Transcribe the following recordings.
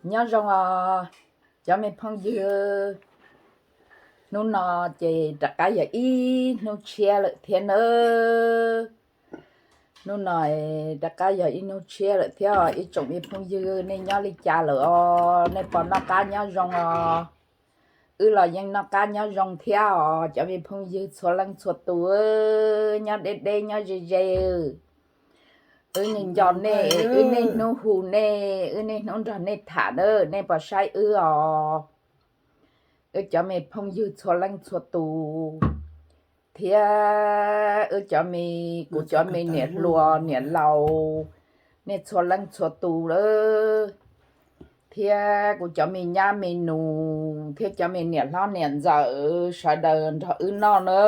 Nyob zoo os cov me phooj ywg, hnub no ces rov qab yog ib hnub tshiab lawm thiab nawb. Hnub no rov qab yog ib hnub tshiab lawm thiab os ib tsoom me phooj ywg, nej nyob li cas lawm os, nej puas noj qab nyob zoo os? Wb los yeej noj qab nyob zoo thiab os cov me phooj ywg txhua leej txhua tus, nyob deb deb nyob ze ze, wb nco nej, wb niaj hnub hu nej, wb niaj hnub nrog nej tham na, nej puas saib wb os? Wb cov me phooj ywg txhua leej txhua tus, thiab wb cov me, kuv cov me niam hluas niam laus, nej txhua leej txhua tus lawm, thiab kuv cov me nyab me nus thiab cov me niam hlob niam ntxawm sawv daws nrog wb noj na.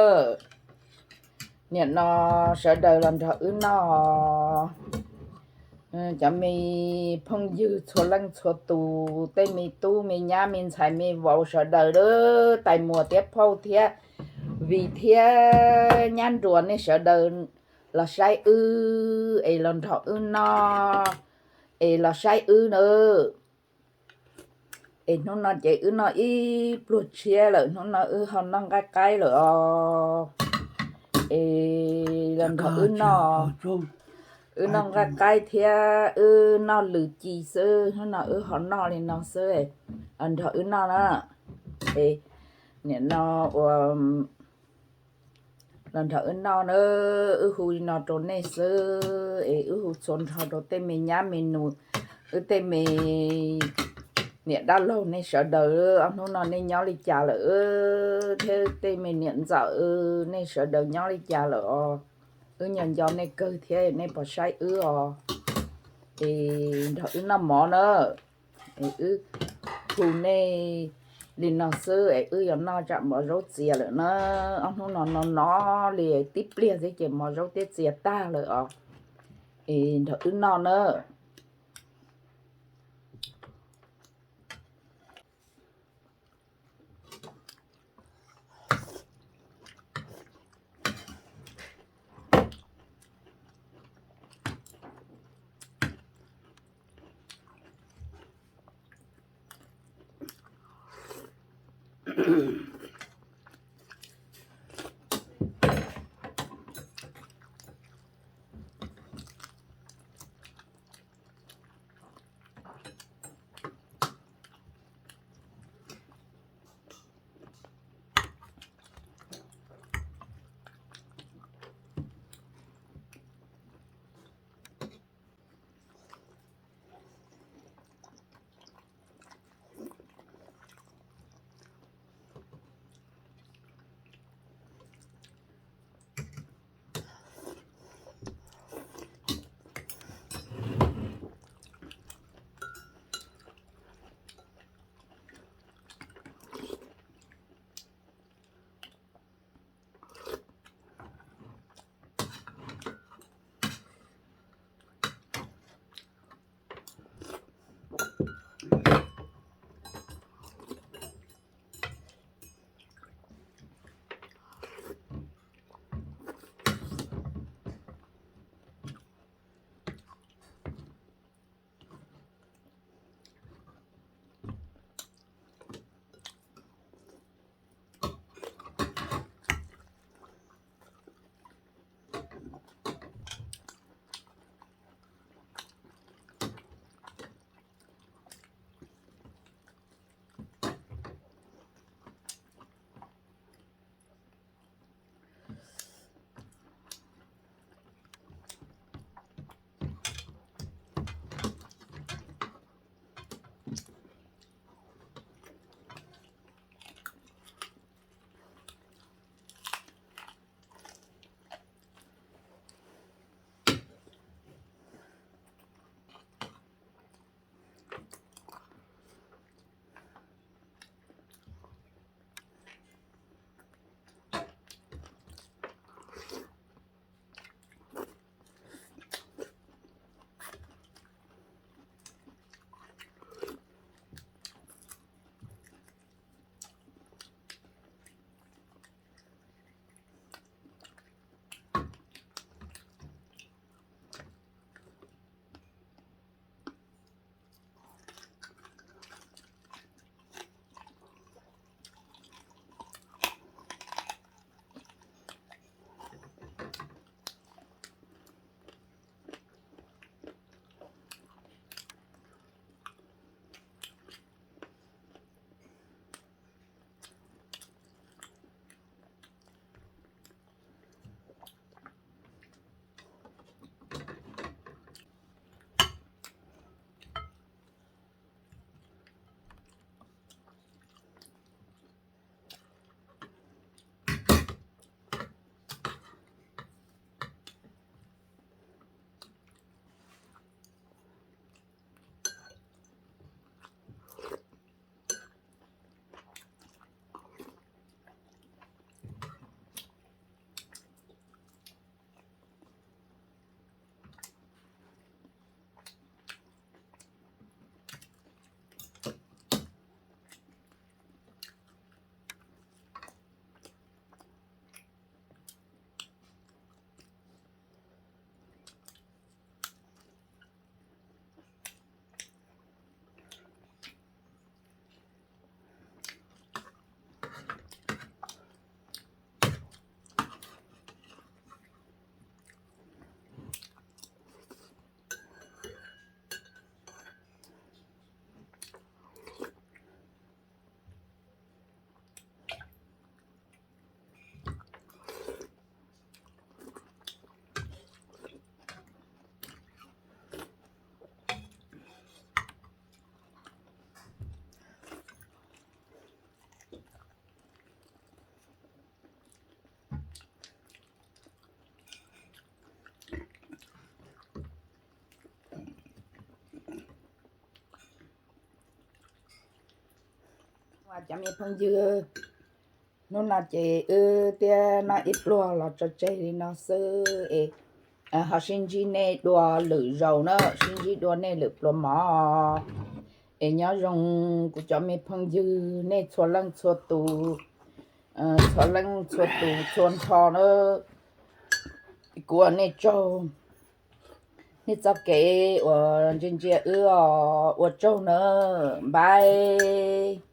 Nim no sawv daws los nrog wb noj, cov me phooj ywg txhua leej txhua tus, tej me tub me nyab me ntxhais me vauv sawv daws, tais muam thiab phauj thiab Vim thiab nyab nruas, nej sawv daws los saib wb es los nrog wb noj es los saib wb na. Es hnub no ces wb noj ib pluag tshiab lawm, hnub no wb ho noj nqaij qaib lawm os. Es los nrog wb noj, wb noj nqaij qaib thiab wb noj lwm ci xwb, hnub no wb ho noj li no xwb, nrog wb noj na. Es nim no ua los nrog wb noj na, wb hu li no rau nej xwb es wb hu txhua nrho rau tej me nyab me nus, wb tej me niam dab laug nej sawv daws, ob hnub no nej nyob li cas lawm, thiab tej me niam ntxawm nej sawv daws nyob li cas lawm os. Wb nco nco nej kawg thiab, nej puas saib wb os? Es nrog wb noj mov na. Es wb hu nej li no xwb es wb yuav noj tsam mov zaub txias lawm na. Ob hnub no no no li tib pliag xwb ces mov zaub twb txias tag lawm os. Es nrog wb noj na. Cov me phooj ywg, hnub no ces wb thiaj noj ib pluag los tso tseg li no xwb es ho sib ntsib nej dua lwm zaus na, sib ntsib dua nej lwm pluas mov. Es nyob zoo kuv cov me phooj ywg nej txhua leej txhua tus, txhua leej txhua tus txhua nrho na. Kuv ua nej tsaug, nej txoj kev uas ntsia ntsia wb os, ua tsaug na, npaj.